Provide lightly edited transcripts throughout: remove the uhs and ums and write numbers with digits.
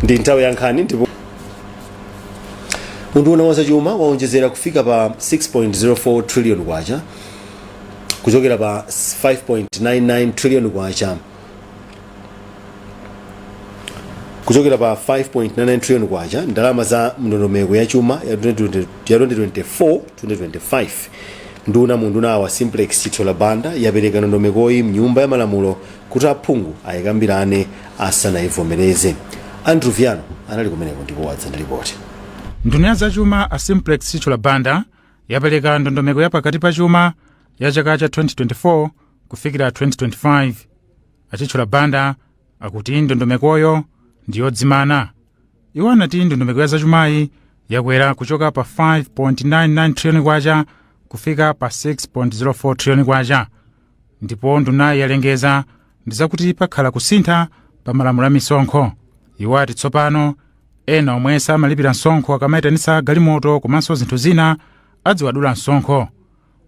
Ndi nthawi ya nkhani, ndipo unduna wa zachuma waonjezera kufika pa 6.04 trillion kwacha kuchokera pa 5.99 trillion kwacha, kuchokera pa 5.99 trillion kwacha ndalama za ndondomeko ya chuma ya 2024 2025. Nduna mu undunawu, a Simplex Chithyola Banda, yapereka ndondomekoyi mnyumba ya malamulo kuti aphungu ayikambirane asanayivomereze. Andrew Viano anali kumeneko ndipo wadza ndi ripoti. Nduna ya zachuma a Simplex Chithyola Banda yapereka ndondomeko ya pakati pa chuma ya chaka cha 2024 kufikira 2025. A Chithyola Banda akuti ndondomekoyo ndi yodzimana. Iwo anati ndondomeko ya zachumayi yakwera kuchoka pa 5.99 trillion kwacha kufika pa 6.04 trillion kwacha, ndipo ndunayi yalengeza ndi zakuti pakhala kusintha pa malamulo a misonkho. Iwo ati tsopano ena omwe samalipira msonkho akamayitanitsa galimoto komanso zinthu zina adziwadula msonkho.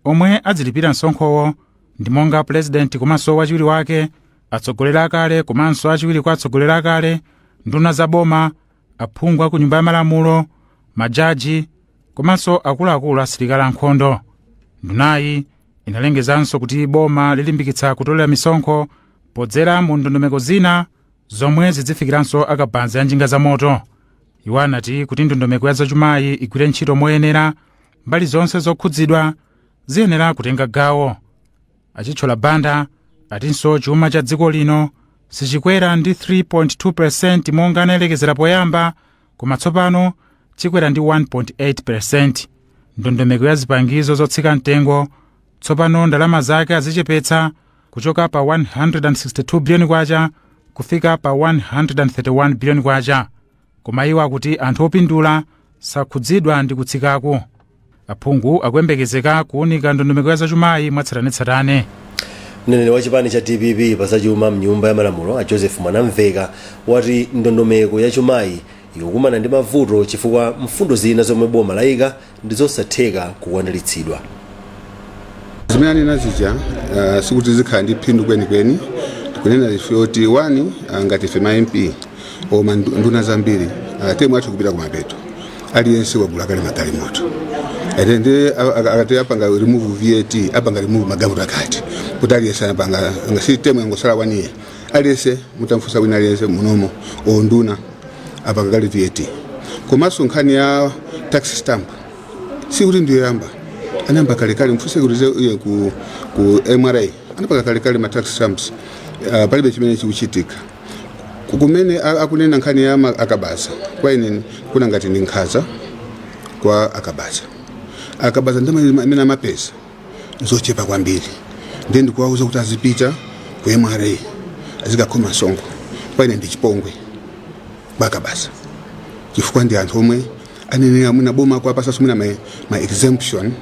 Omwe adzilipira msonkhowo ndi monga pulezidenti komanso wachiwiri wake, atsogoleri akale komanso achiwiri kwa atsogoleri akale, nduna za boma, aphungu a ku Nyumba ya Malamulo, majaji komanso akuluakulu asilikali ankhondo. Ndunayi inalengezanso kuti boma lilimbikitsa kutolera misonkho podzera mu ndondomeko zina zomwe zidzifikiranso akabaza ya njinga za moto. Iwo anati kuti ndondomeko ya zachumayi igwire ntchito moyenera, mbali zonse zokhudzidwa ziyenera kutenga gawo. A Chithyola Banda atinso chuma cha dziko lino sichikwera ndi 3.2% monga anayelekezera poyamba, koma tsopano chikwera ndi 1.8%. Ndondomeko ya zipangizo zotsika mtengo tsopano ndalama zake azichepetsa kuchoka pa 162 biliyoni kwacha kufika pa 131 biliyoni kwacha, koma iwo akuti anthu opindula sakhudzidwa ndi kutsikaku. Aphungu akuyembekezeka kuunika ndondomeko ya zachumayi mwatsatanetsatane. Mneneri wa chipani cha DPP pa zachuma mnyumba ya malamulo, a Joseph Mwanamveka, wati ndondomeko ya chumayi ikukumana ndi mavuto chifukwa mfundo zina zomwe boma layika ndi zosatheka kukwaniritsidwa. Zimene anena zija sikuti zikhala ndi phindu kwenikweni. Kunena ife oti one, ngati ife ma MP oma nduna zambiri, term yathu kupita kumapeto, aliyense wagula kale magalimoto. Ate ndi akati apanga remove VAT, apanga remove magalimoto akati kuti aliyense anapanga ngasi term yangosala one year, aliyense mutamfunsa wina aliyense munomo o nduna apanga kale VAT. Komanso nkhani ya tax stamp sikuti ndiyoyamba, anayamba kalekale. Mfunse kuti ku MRA anapanga kalekale ma tax stamps. Palibe chimene chikuchitika. Kumene akunena nkhani ya akabaza, kwa ine kuna ngati ndi nkhaza kwa akabaza. Akabaza ndi amene amapeza zochepa kwambiri, ndiye ndikuwauza kuti azipita ku MRA azikakhoma msonkho, kwa ine ndi chipongwe kwa akabaza, chifukwa ndi anthu omwe anenera mwina boma kuwapasanso mwina ma exemption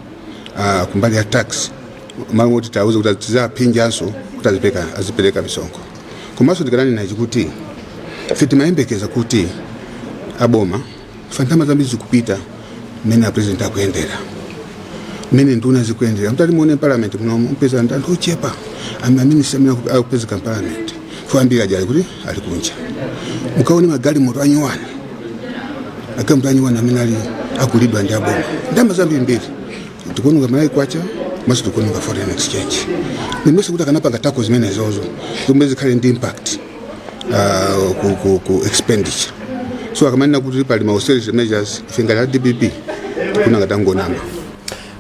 kumbali ya tax, malo moti tauze kuti tizaphinjanso kuti azipereka misonkho. Komanso ndikananena ichi kuti ife timayembekeza kuti aboma fa ndalama zambiri zikupita mmene a president akuyendera, mmene nduna zikuyendera. Mutati muone parliament munomo, mpeza ndi anthu ochepa maminista amene akupezeka mparliament, fo ambiri aja ali kuti? Ali kunja. Mukaone magalimoto anyuwani, magalimoto anyuwani amene ali agulidwa ndi aboma, ndalama zambirimbiri. Tikuononga Malawi kwacha komanso tikuononga foreign exchange. Nimese kuti akanapanga tackle zimenezozo zomwe zikhale ndi impact ku expenditure. So akamanena kuti pali ma austerity measures, ife ngati a DPP tikuna ngati angonama.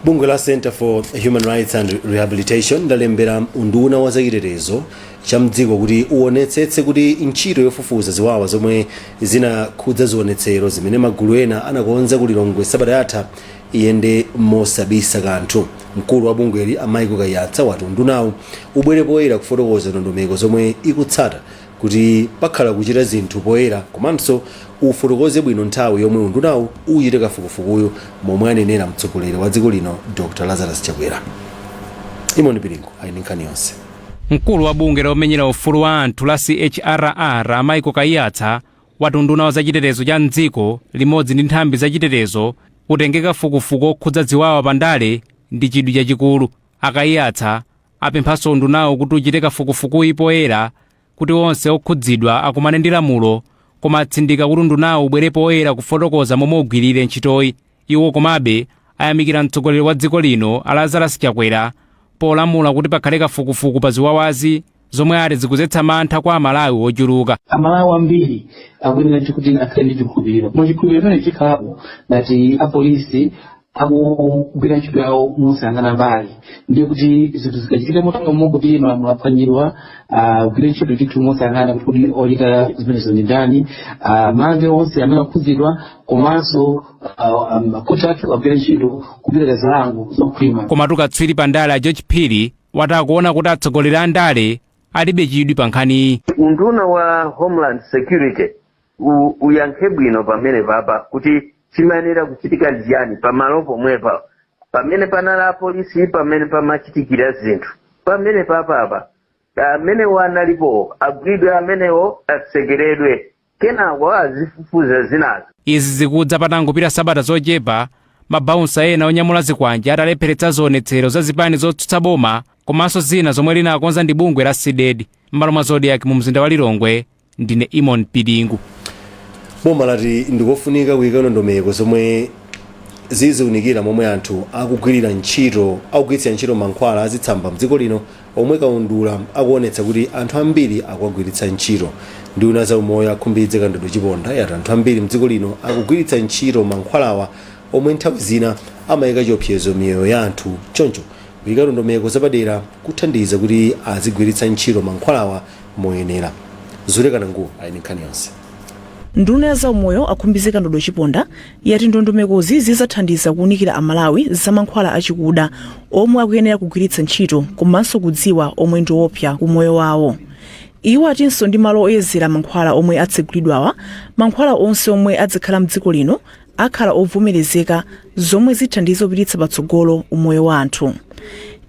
Bungwe la Center for Human Rights and Rehabilitation lalembera unduna wa zachitetezo cha mdziko kuti uonetsetse kuti ntchito yofufuza ziwawa zomwe zinakhudza zionetsero zimene magulu ena anakonza ku Lilongwe sabata yatha iyende mosabisa kanthu. Mkulu wa bungweli, a Michael Kaiyatsa, wati undunawu ubwere poyera kufotokoza ndondomeko zomwe ikutsata kuti pakhala kuchita zinthu poyera, komanso ufotokoze bwino nthawi yomwe undunawu uchite kafukufukuyu momwe anenera mtsogoleri wa dziko lino, Dr Lazarus Chakwera. Imoni Pilingo ali ndi nkhani yonse. Mkulu wa bungwe lomenyera ufulu wa anthu la CHRR, a Michael Kaiyatsa, wati unduna wa zachitetezo cha mdziko limodzi ndi nthambi zachitetezo utenge kafukufuku okhudza ziwawa pandale ndi chidwi chachikulu. A Kaiyatsa apemphanso undunawo kuti uchite kafukufukuyi poyera kuti onse okhudzidwa akumane ndi lamulo. Koma atsindika kuti undunawo ubwere poyera kufotokoza momwe ugwirire ntchitoyi. Iwo komabe ayamikira mtsogoleri wa dziko lino a Lazarus Chakwera polamula kuti pakhale kafukufuku pa ziwawazi zomwe ati zikudzetsa mantha kwa Amalawi ochuluka. Amalawi ambiri akuyenera kuti akhale ndi chikhulupiriro, koma chikhulupiriro chimene chikhalapo ngati apolisi akugwira ntchito yawo mosayang'ana mbali, ndiye kuti zinthu zikachitika motomo kuti malamulo aphwanyidwa, agwire ntchito ndithu mosayang'ana kuti ochita zimenezo ndi ndani, mange onse amene akhudzidwa, komanso makhoti athu agwire ntchito kupereka zilango zokhwima. Komatu katswiri pa ndale a George Phiri wati akuona kuti atsogoleri a ndale alibe chidwi pa nkhaniyi. Unduna wa Homeland Security uyankhe bwino pamene papa kuti chimayenera kuchitika ndi chiyani pamalo pomwepa pamene panali apolisi, pamene pamachitikira zinthu pamene papapa. Amenewo analipo agwidwe, amenewo atsekeredwe, kenako azifufuza zinazo. Izi zikudza patangopita sabata zochepa mabaunsa ena onyamula zikwanje atalepheretsa zionetsero za zipani zotsutsa boma komanso zina zomwe linakonza ndi bungwe la CDEDI. M'malo mwa Zodiak mu mzinda wa Lilongwe, ndine Imon Pilingu. Boma lati ndikofunika kuyika ndondomeko zomwe ziziwunikira momwe anthu akugwirira ntchito, akugwiritsira ntchito mankhwala azitsamba mdziko lino, omwe kaundula akuonetsa kuti anthu ambiri akuwagwiritsa ntchito. Nduna za umoyo a Khumbize Kandodo Chiponda yati anthu ambiri mdziko lino akugwiritsa ntchito mankhwalawa omwe nthawi zina amayika chiopsezo miyoyo ya anthu, choncho kuyika ndondomeko zapadera kuthandiza kuti azigwiritsa ntchito mankhwalawa moyenera. Zulekana Nguwo ali nkhani yonse. Nduna ya zaumoyo a Khumbize Kandodo Chiponda yati ndondomekozi zidzathandiza kuwunikira Amalawi za mankhwala achikuda omwe akuyenera kugwiritsa ntchito komanso kudziwa omwe ndi opsa ku moyo wawo. Iwo atinso ndi malo oyezera mankhwala omwe atsegulidwawa, mankhwala onse omwe adzikhala mdziko lino akhala ovomerezeka, zomwe zithandiza kupititsa patsogolo umoyo wa anthu.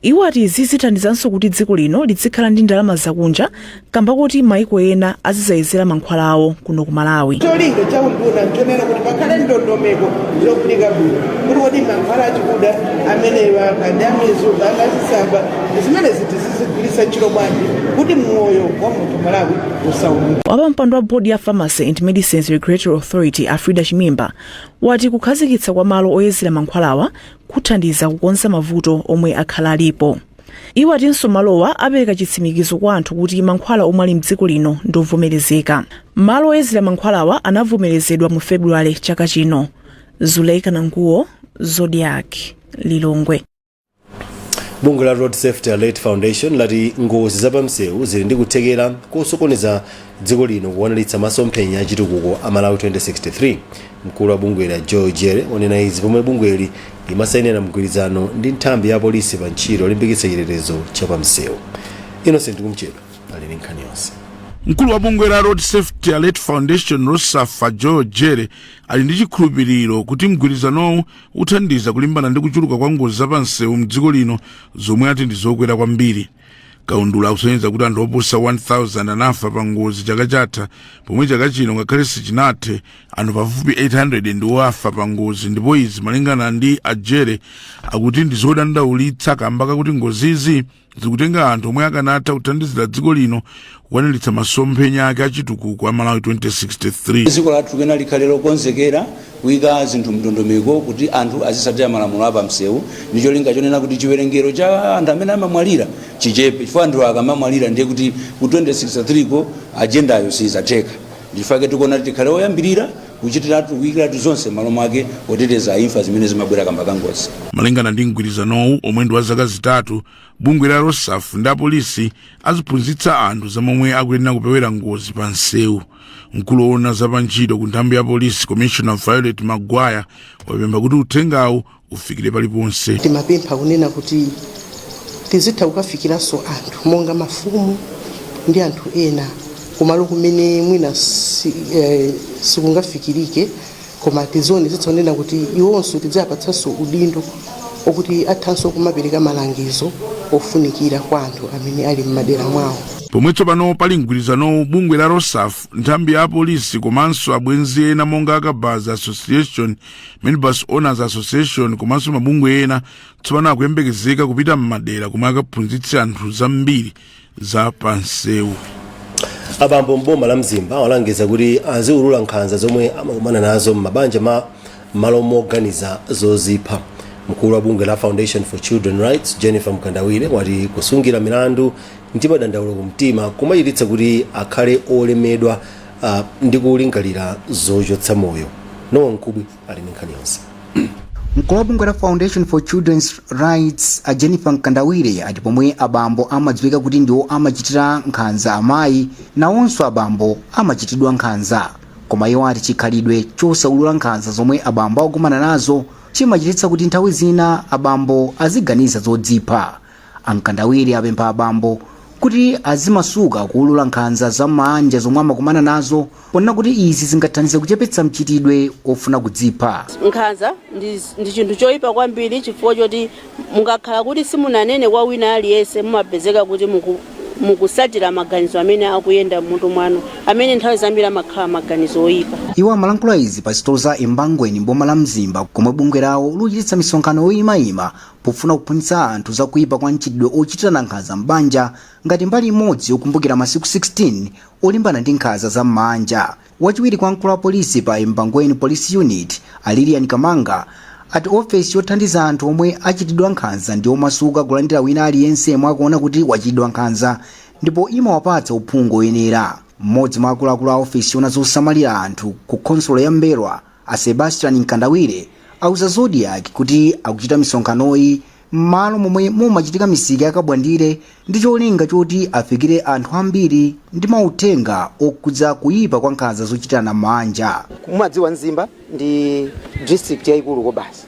Iwo ati izi zithandizanso kuti dziko lino lizikhala ndi ndalama zakunja kamba kuti maiko ena azizayezera mankhwala awo kuno ku Malawi. Cholinga cha unduna nchonena kuti pakhale ndondomeko zofunika bwino kuti kodi mankhwala achikuda amenewa kandi amizu kandi azitsamba zimene ziti zizigwiritsa ntchito bwanji kuti moyo wa munthu Malawi usauke. Wapampando wa bodi ya Pharmacy and Medicines Regulatory Authority a Frida Chimimba wati kukhazikitsa kwa malo oyezera mankhwalawa kuthandiza kukonza mavuto omwe akhala alipo. Iwo atinso malowa apereka chitsimikizo kwa anthu kuti mankhwala omwe ali mdziko lino ndi ovomerezeka. Malo oyezera mankhwalawa anavomerezedwa mu Februwale chaka chino. Zuleika Nanguwo, Zodiak, Lilongwe. Bungwe la Road Safety Alert Foundation lati ngozi zapamsewu zili ndi kuthekera kosokoneza dziko lino kukwaniritsa masomphenya achitukuko a Malawi 2063. Mkulu wa bungweli a Joe Jere wanena izi pomwe bungweli limasayinira mgwirizano ndi nthambi ya polisi pa ntchito yolimbikitsa chitetezo chapamsewu. Innocent Kumchedwa ali ndi nkhani yonse. Mkulu wa bungwe la Road Safety Alert Foundation, ROSAF, Joe Jere, ali ndi chikhulupiriro kuti mgwirizanowu uthandiza kulimbana ndi kuchuluka kwa ngozi zapamsewu mdziko lino zomwe ati ndi zokwera kwambiri. Kaundula akusonyeza kuti anthu oposa 1000 anafa pa ngozi chaka chatha, pomwe chaka chino ngakhale sichinathe anthu pafupi 800 ndiwo afa pa ngozi, ndipo izi malingana ndi a Jere akuti ndi zodandaulitsa kamba kakuti ngozizi zikutenga anthu omwe akanatha kuthandizira dziko lino kukwaniritsa masomphenya ake achitukuko a Malawi 2063. Dziko lathu kena likhale lokonzekera kuyika zinthu mndondomeko kuti anthu azitsatira malamulo apamsewu ndi cholinga chonena kuti chiwerengero cha anthu amene amamwalira chichepe, chifukwa anthu akamamwalira ndiye kuti ku 2063 ko agendayo sizatheka. Ndifake tikuona tikhale oyambirira kuchitiratu kuyikiratu zonse malo mwake poteteza imfa zimene zimabwera kamba ka ngozi. Malingana ndi mgwirizanowu omwe ndi wa zaka 3, bungwe la ROSAF ndi apolisi aziphunzitsa anthu za momwe akuyenera kupewera ngozi pa msewu. Mkulu woona za pantchito ku nthambi ya polisi, Commissioner Violet Magwaya, wapempha kuti uthengawu ufikire paliponse. Timapempha kunena kuti tizitha kukafikiranso anthu monga mafumu ndi anthu ena kumalo kumene mwina sikungafikirike, koma tizionetsetsa kunena kuti iwonso tidzapatsanso udindo okuti athanso kumapereka malangizo ofunikira kwa anthu amene ali m'madera mwawo. Pomwe tsopano pali mgwirizanowu, bungwe la ROSAF, nthambi ya apolisi komanso abwenzi ena monga Akabaza Association, Minibus Owners Association komanso mabungwe ena tsopano akuyembekezeka kupita m'madera komwe akaphunzitse anthu zambiri za pansewu. Abambo mboma la Mzimba awalangiza kuti aziwulula nkhanza zomwe amakumana nazo m'mabanja ma malo moganiza zozipha. Mkulu wa bungwe la Foundation for Children Rights, Jennifer Mkandawire, wati kusungira milandu ndi madandaulo kumtima kumachititsa kuti akhale olemedwa ndi kulingalira zochotsa moyo. Nowa Mkubwi ali ndi nkhani yonse. Mkulu wa bungwe la Foundation for Children's Rights, a Jennifer Mkandawire, ati pomwe abambo amadziwika kuti ndiwo amachitira nkhanza amayi, nawonso abambo amachitidwa nkhanza. Koma iwo ati chikhalidwe chosaulula nkhanza zomwe abambo akukumana nazo chimachititsa kuti nthawi zina abambo aziganiza zodzipha. A Mkandawire apempha abambo kuti azimasuka kuulula nkhanza za m'mabanja zomwe amakumana nazo, ponena kuti izi zingathandize kuchepetsa mchitidwe ofuna kudzipha. Nkhanza ndi chinthu choyipa kwambiri, chifukwa choti mukakhala kuti simunanene kwa wina aliyense, mumapezeka kuti mukusatira maganizo amene akuyenda mmutu mwanu, amene nthawi zambiri amakhala maganizo oyipa. Iwo amalankhula izi pa sitolo za Embangweni mboma la Mzimba, komwe bungwe lawo likuchititsa misonkhano yoyimayima pofuna kuphunzitsa anthu za kuyipa kwa mchitidwe ochitirana nkhanza m'banja, ngati mbali imodzi yokumbukira masiku 16 olimbana ndi nkhanza za m'mabanja. Wachiwiri kwa mkulu wa polisi pa Embangweni Police Unit, a Lilian Kamanga, ati ofesi yothandiza anthu omwe achitidwa nkhanza ndi omasuka kulandira wina aliyense yemwe akuona kuti wachitidwa nkhanza, ndipo imawapatsa uphungu oyenera. Mmodzi mwa akuluakulu a ofesi yoona zosamalira anthu ku khonsolo ya M'mbelwa, a Sebastian Mkandawire, auza Zodiak kuti akuchita misonkhanoyi m'malo momwe mumachitika misika ya Kabwandire ndi cholinga choti afikire anthu ambiri ndi mauthenga okhudza kuyipa kwa nkhanza zochitirana m'mabanja. Mumadziwa Mzimba ndi district yayikulu kobasi,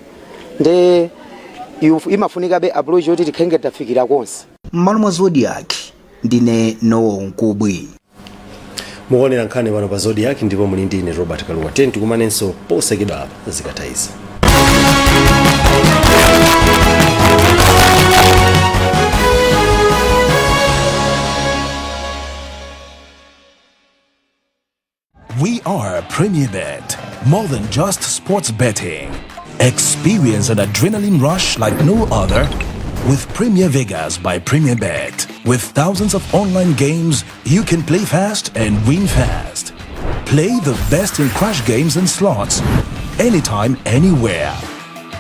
nde imafunikabe approach yoti tikhale ngati tafikira konse. M'malo mwa Zodiak, ndine Noel Mkubwi. Mukuonera nkhani pano pa Zodiak ndipo muli ndi ine Robert Kaluwa. Tiyeni tikumanenso posachedwa apa zikatha izi. We are Premier Bet, more than just sports betting. Experience an adrenaline rush like no other with Premier Vegas by Premier Bet. With thousands of online games, you can play fast and win fast. Play the best in crash games and slots, anytime, anywhere.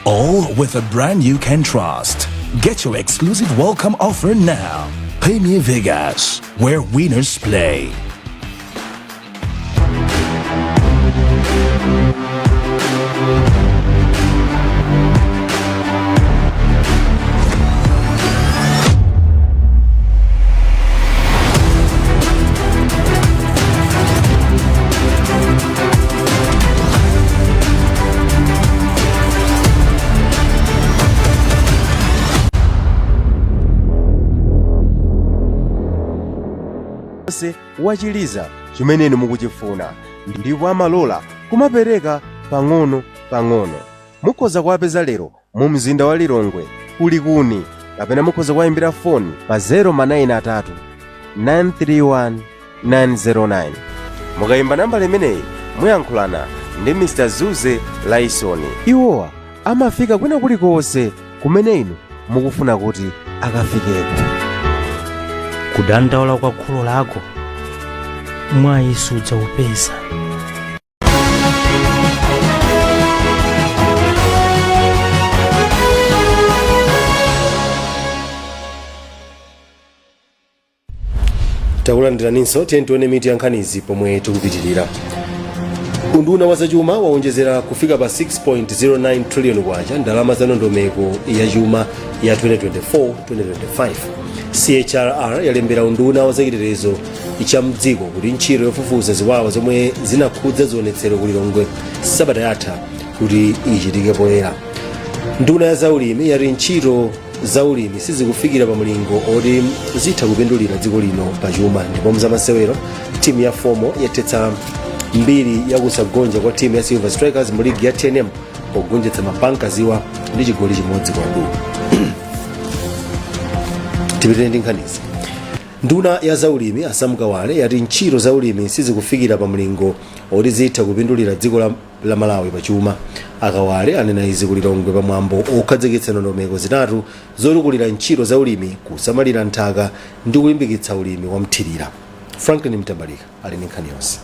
All with a brand you can trust. Get your exclusive welcome offer now. Premier Vegas, where winners play. Onse wachiliza chimene inu mukuchifuna, ndipo amalola kumapereka pang'ono pang'ono. Mukhoza kuwapeza lero mu mzinda wa Lilongwe kulikuni, kapena mukhoza kuwayimbira foni pa 093 931 909. Mukayimba nambala imeneyi muyankhulana ndi Mr Zuze Laisoni. Iwowa amafika kwina kulikonse kumene inu mukufuna kuti akafikeko. Kudandaula kwa kholo lako mwayi sudzaupeza. Takulandiraninso. Tiye tione mitu ya nkhanizi pomwe tikupitirira. Unduna wa zachuma waonjezera kufika pa 6.09 trillion kwacha ndalama za ndondomeko ya chuma ya 2024-2025. CHRR yalembera unduna wa zachitetezo cha mdziko kuti ntchito yofufuza ziwawa zomwe zinakhudza zionetsero ku Lilongwe sabata yatha kuti ichitike poyera. Nduna ya zaulimi yati ntchito zaulimi sizikufikira pa mlingo oti zitha kupindulira dziko lino pachuma. Ndipo mzamasewero, timu ya FOMO yathetsa mbiri yakusagonja kwa timu ya Silver Strikers mu ligi ya TNM pogonjetsa Mabankaziwa ndi chigoli chimodzi kwa du. Tipitire ndi nkhanizi. Nduna ya zaulimi a Sam Kawale yati ntchito zaulimi sizikufikira pa mlingo oti zitha kupindulira dziko la Malawi pachuma. A Kawale anena izi ku Lilongwe pamwambo okhazikitsa ndondomeko zitatu zotukulira ntchito zaulimi, kusamalira nthaka ndi kulimbikitsa ulimi wa mthirira. Franklin Mtambalika ali ndi nkhani yonse.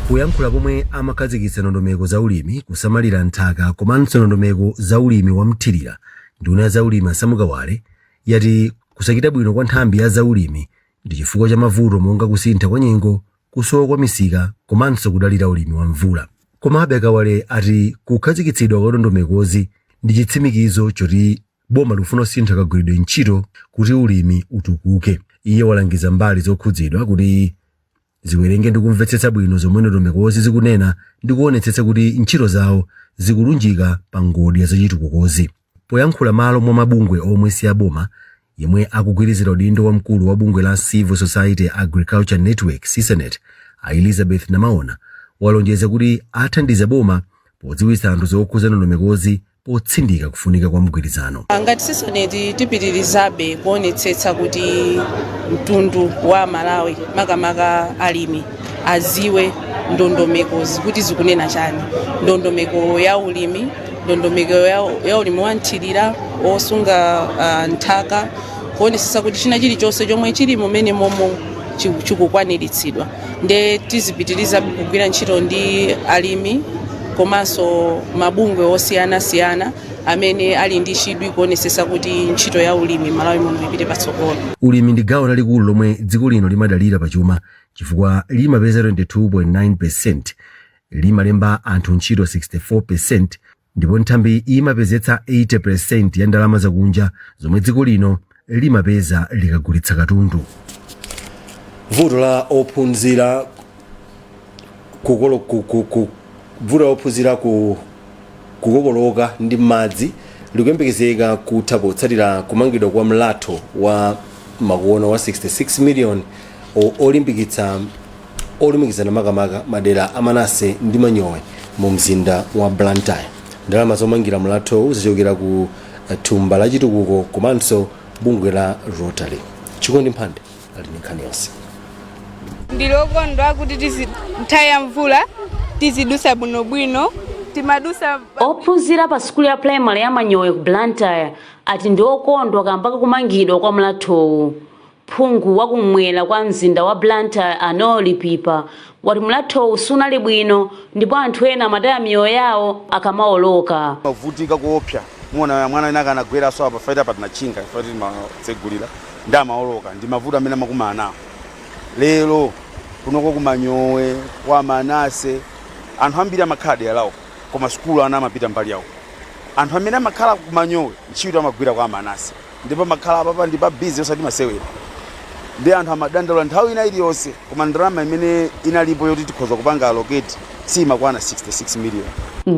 Poyankhula pomwe amakhazikitsa ndondomeko za ulimi, kusamalira nthaka komanso ndondomeko za ulimi wamthirira, nduna ya zaulimi a Sam Kawale yati kusachita bwino kwa nthambi ya zaulimi ndi chifukwa cha mavuto monga kusintha kwa nyengo, kusowa kwa misika komanso kudalira ulimi wa mvula. Komabe Kawale ati kukhazikitsidwa kwa ndondomekozi ndi chitsimikizo choti boma likufuna kusintha kagwiridwe ntchito kuti ulimi utukuke. Iye walangiza mbali zokhudzidwa kuti ziwerenge ndi kumvetsetsa bwino zomwe ndondomekozi zikunena ndi kuonetsetsa kuti ntchito zawo zikulunjika pa ngodya zachitukukozi. Poyankhula malo mwa mabungwe omwe si aboma, yemwe akugwirizira udindo wa mkulu wa bungwe la Civil Society Agriculture Network, CISANET, a Elizabeth Namaona, walonjeza kuti athandiza boma podziwitsa anthu zokhudza ndondomekozi, potsindika kufunika kwa mgwirizano. Ngati CISANET tipitirizabe kuonetsetsa kuti mtundu wa Malawi, makamaka alimi, aziwe ndondomeko kuti zikunena chani, ndondomeko ya ulimi, ndondomeko ya ulimi wa mthirira, osunga nthaka, kuonetsetsa kuti china chilichonse chomwe chili mumene momo chikukwaniritsidwa. Nde tizipitiriza kugwira ntchito ndi alimi komanso mabungwe osiyanasiyana amene ali ndi chidwi kuonetsetsa kuti ntchito ya ulimi Malawi muno ipite patsogolo. Ulimi ndi gawo lalikulu lomwe dziko lino limadalira pachuma chifukwa limapeza 22.9, limalemba anthu ntchito 64, ndipo nthambi imapezetsa 80% ya ndalama zakunja zomwe dziko lino limapeza likagulitsa katundu. Vuto la ophunzira kukolo ku, ku, ku, vuto la ophunzira ku kukokoloka ndi madzi likuyembekezeka kutha potsatira kumangidwa kwa mlatho wa makono wa 66 million olimbikitsa olumikizana makamaka madera a Manase ndi Manyowe mu mzinda wa Blantyre. Ndalama zomangira mlathowu zichokera ku thumba la chitukuko komanso bungwe la Rotary. Chikondi Mphande ali ndi nkhani yonse. Ndilokondwa kuti nthawi ya mvula tizidusa bwinobwino, timadusa. Ophunzira pa sukulu ya primary ya Manyowe ku Blantyre ati ndi okondwa kamba kakumangidwa kwa mlathowu. Phungu wakumwera kwa mzinda wa Blantyre a Noel Lipipa wati mlathowu sunali bwino ndipo anthu ena amataya miyoyo yawo akamawoloka. Mavutika kuopsa, muona mwana ina akanagweraso apa, faita pa tinatchinga faita timatsegulira ndi amaoloka. Ndi mavuto amene amakumana nawo. Lero kunoko kuManyowe kwa Manase anthu ambiri amakhala dera lawo, koma sukulu ana amapita mbali yawo. Anthu amene amakhala kuManyowe ntchito amagwira kwa Manase, ndipo amakhala apapa ndi pa busy, osati masewera, ndi anthu amadandaula nthawi ina iliyonse. Koma ndalama imene inalipo yoti tikhoza kupanga allocate simakwana 66 million.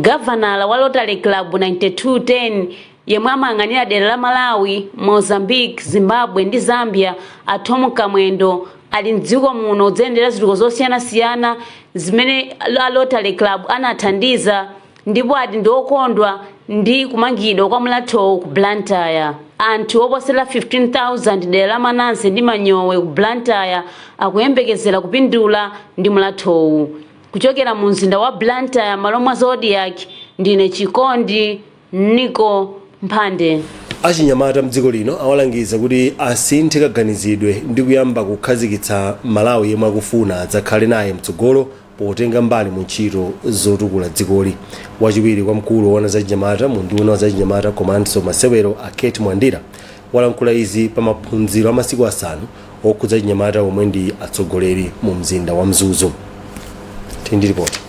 Gavanala wa Rotary Club 9210 yemwe amayang'anira dera la Malawi, Mozambique, Zimbabwe ndi Zambia, a Tom Kamwendo, ali mdziko muno kudzayendera zitukuko zosiyanasiyana zimene a Rotary Club anathandiza, ndipo ati ndi okondwa ndi kumangidwa kwa mlathowu ku Blantyre. Anthu oposera 15,000 dera la Manase ndi Manyowe ku Blantyre akuyembekezera kupindula ndi mlathowu. Kuchokera mu mzinda wa Blantyre, malo mwa Zodiak, ndine Chikondi Niko Mphande. Achinyamata mdziko lino awalangiza kuti asinthe kaganizidwe ndi kuyamba kukhazikitsa Malawi yemwe akufuna adzakhale naye mtsogolo potenga mbali mu ntchito zotukula dzikoli. Wachiwiri kwa mkulu woona zachinyamata mu nduna wa zachinyamata komanso masewero a Kate Mwandira walankhula izi pa maphunziro a masiku 5 okhudza chinyamata omwe ndi atsogoleri mu mzinda wa Mzuzu. Tindi ripoti.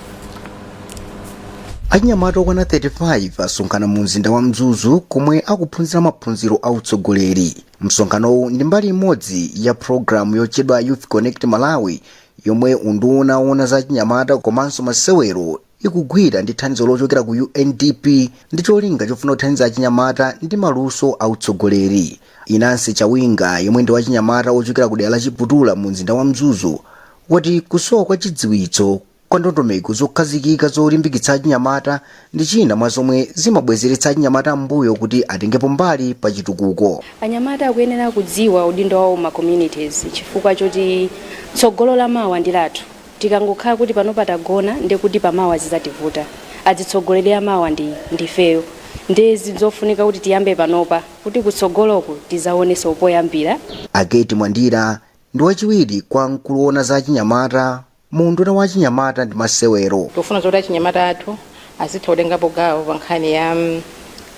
Achinyamata okwana 35 asonkhana mu mzinda wa Mzuzu komwe akuphunzira maphunziro a utsogoleri. Msonkhanowu ndi mbali imodzi ya pulogalamu yotchedwa Youth Connect Malawi yomwe unduna woona za chinyamata komanso masewero ikugwira ndi thandizo lochokera ku UNDP ndi cholinga chofuna kuthandiza achinyamata ndi maluso a utsogoleri. Inansi Chawinga, yemwe ndi wachinyamata ochokera ku dera la Chiputula mu mzinda wa Mzuzu, wati kusowa kwa chidziwitso kwa ndondomeko zokhazikika zolimbikitsa achinyamata ndi china mwa zomwe zimabwezeretsa achinyamata m'mbuyo kuti atengepo mbali pa chitukuko. Anyamata akuyenera kudziwa udindo wawo ma communities chifukwa choti tsogolo la mawa ndi lathu. Tikangokhala kuti pano patagona, ndi kuti pamawa zidzativuta. Adzitsogoleri amawa ndi ndifeyo, ndi zofunika kuti tiyambe panopa kuti kutsogoloku tizaonenso poyambira. A Kate Mwandira ndi wachiwiri kwa mkulu woona za achinyamata mu unduna wa achinyamata ndi masewero. Tikufuna zoti achinyamata athu azitha kutengapo gawo pa nkhani ya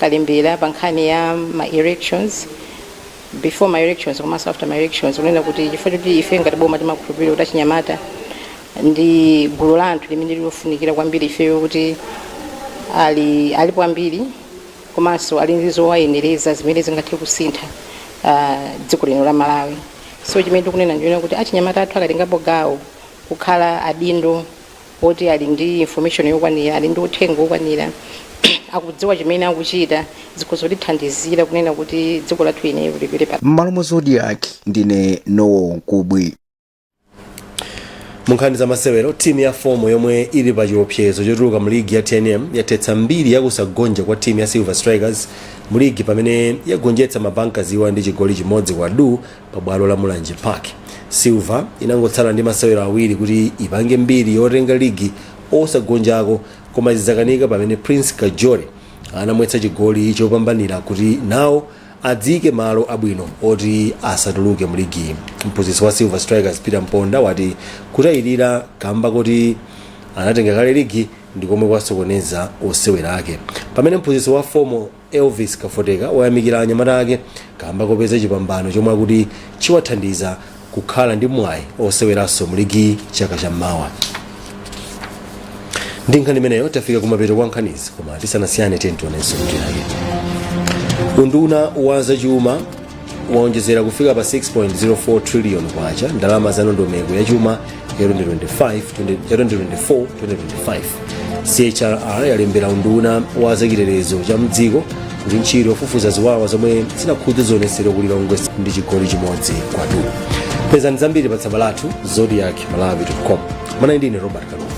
kalembera, pa nkhani ya ma elections, before ma elections komanso after ma elections, kunena kuti chifukwa choti ife ngati boma timakhulupirira kuti achinyamata ndi gulu la anthu limene lilofunikira kwambiri ifeyo, kuti alipo ambiri komanso ali ndi zowayenereza zimene zingathe kusintha dziko lino la Malawi. So chimene tikunena ndiona kuti achinyamata athu akatengapo gawo kukhala adindo oti ali ndi information yokwanira, ali ndi uthenga wokwanira, akudziwa chimene akuchita, zikhoza kutithandizira kunena kuti dziko lathu ineyo lipite pa M'malo mwa Zodiak, ndine Nowo Nkubwi. Mu nkhani za masewero, timu ya FOMO yomwe ili pa chiopsezo chotuluka mu ligi ya TNM yathetsa mbiri yakusagonja kwa timu ya Silver Strikers mu ligi pamene yagonjetsa Mabankaziwa ndi chigoli 1 kwa du pa bwalo la Mulanje Park. Silver inangotsala ndi masewero awiri kuti ipange mbiri yotenga ligi osagonjako, koma zizakanika pamene Prince Kajore anamwetsa chigoli chopambanira kuti nawo adzike malo abwino oti asatuluke mu ligi. Mphunzitsi wa Silver Strikers Peter Mponda wati kutayirira kamba kuti anatenga kale ligi ndikomwe kwasokoneza osewera ake, pamene mphunzitsi wa FOMO Elvis Kafoteka wayamikira anyamata ake kamba kopeza chipambano chomwe akuti chiwathandiza kukhala ndi mwayi oseweranso mu ligi chaka chammawa. Ndi nkhani imeneyo tafika kumapeto kwa nkhanizi, koma tisanasiyane tionenso mitu yake. Unduna wa zachuma waonjezera kufika pa 6.04 trillion kwacha ndalama za ndondomeko ya chuma ya 2025 ya 2024 2025. CHRR yalembera unduna wa zachitetezo cha mdziko kuti ntchito yofufuza ziwawa zomwe zinakhudza zionetsero ku Lilongwe ndi chigoli 1 kwa du. Pezani zambiri pa tsamba lathu zodiakmalawi.com. Mana ndine Robert Kaluma.